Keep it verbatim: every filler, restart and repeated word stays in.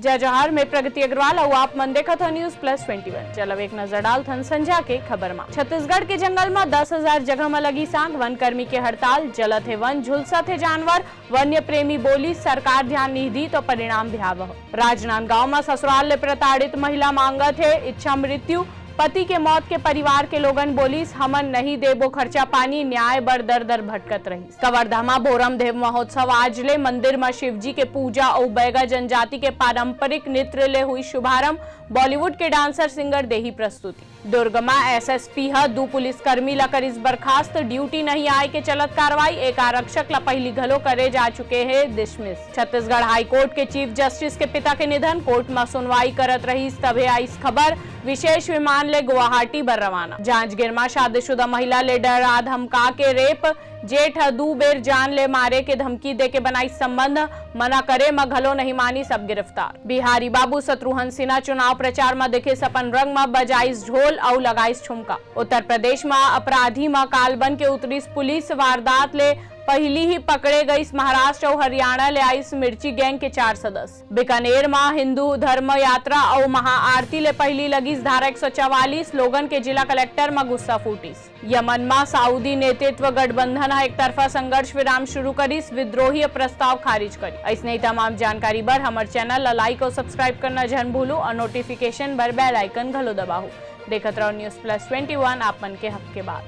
जय जोहार, मैं प्रगति अग्रवाल अउ आप मन देखत हो News Plus Twenty One। चलो एक नजर डालथन संझा के खबर मा। छत्तीसगढ़ के जंगल मा दस हजार जगह मा लगिस आग, वन कर्मी के हड़ताल, जलत हे वन, झुलसत हे जानवर, वन्य प्रेमी बोलिस, सरकार ध्यान नहीं दी तो परिणाम भयावह। राजनांदगांव मा ससुराल ले प्रताड़ित महिला मांगत हे इच्छा मृत्यु, पति के मौत के परिवार के लोगन बोलिस, हमन नहीं देबो खर्चा पानी, न्याय बर दर दर भटकत रहिस। कवर्धा मा भोरम देव महोत्सव, आज ले मंदिर मा शिवजी के पूजा अउ बैगा जनजाति के पारंपरिक नृत्य ले हुई शुभारंभ, बॉलीवुड के डांसर सिंगर देही प्रस्तुति। दुर्ग मा एसएसपी ह दू पुलिसकर्मी ला करिस बर्खास्त, ड्यूटी नहीं आए के चलत कार्रवाई, एक आरक्षक ला पहिली घलो करे जा चुके हे डिसमिस। छत्तीसगढ़ हाईकोर्ट के चीफ जस्टिस के पिता के निधन, कोर्ट मा सुनवाई करत रहिस तभे आइस खबर, विशेष विमान ले गुवाहाटी बर रवाना। जांजगीर मा शादीशुदा महिला ले डरा धमका के रेप, जेठ ह दू बेर जान ले मारे के धमकी देके बनाइस संबंध, मना करे म घलो नहीं मानिस, अब गिरफ्तार। बिहारी बाबू शत्रुघ्न सिन्हा चुनाव प्रचार म दिखिस अपन रंग म, बजाइस ढोल अउ लगाइस ठुमका। उत्तर प्रदेश म अपराधी म कालबन के उतरिस पुलिस, वारदात ले पहिली ही पकड़े गइस महाराष्ट्र अउ हरियाणा ले आइस मिर्ची गैंग के चार सदस्य। बीकानेर म हिंदू धर्म यात्रा अउ महाआरती ले पहिली लगिस धारा एक सौ चवालीस, लोगन के जिला कलेक्टर म गुस्सा फूटिस। यमन म सऊदी नेतृत्व गठबंधन ह एकतरफा संघर्ष विराम शुरू करिस, विद्रोही प्रस्ताव खारिज करिस। अइसने ही तमाम जानकारी बर हमर चैनल ला लाइक अउ सब्सक्राइब करना झन भूलू अउ नोटिफिकेशन बर बेल आइकन घलो दबाहू। देखत रहो News Plus Twenty One, आप मन के हक के बात।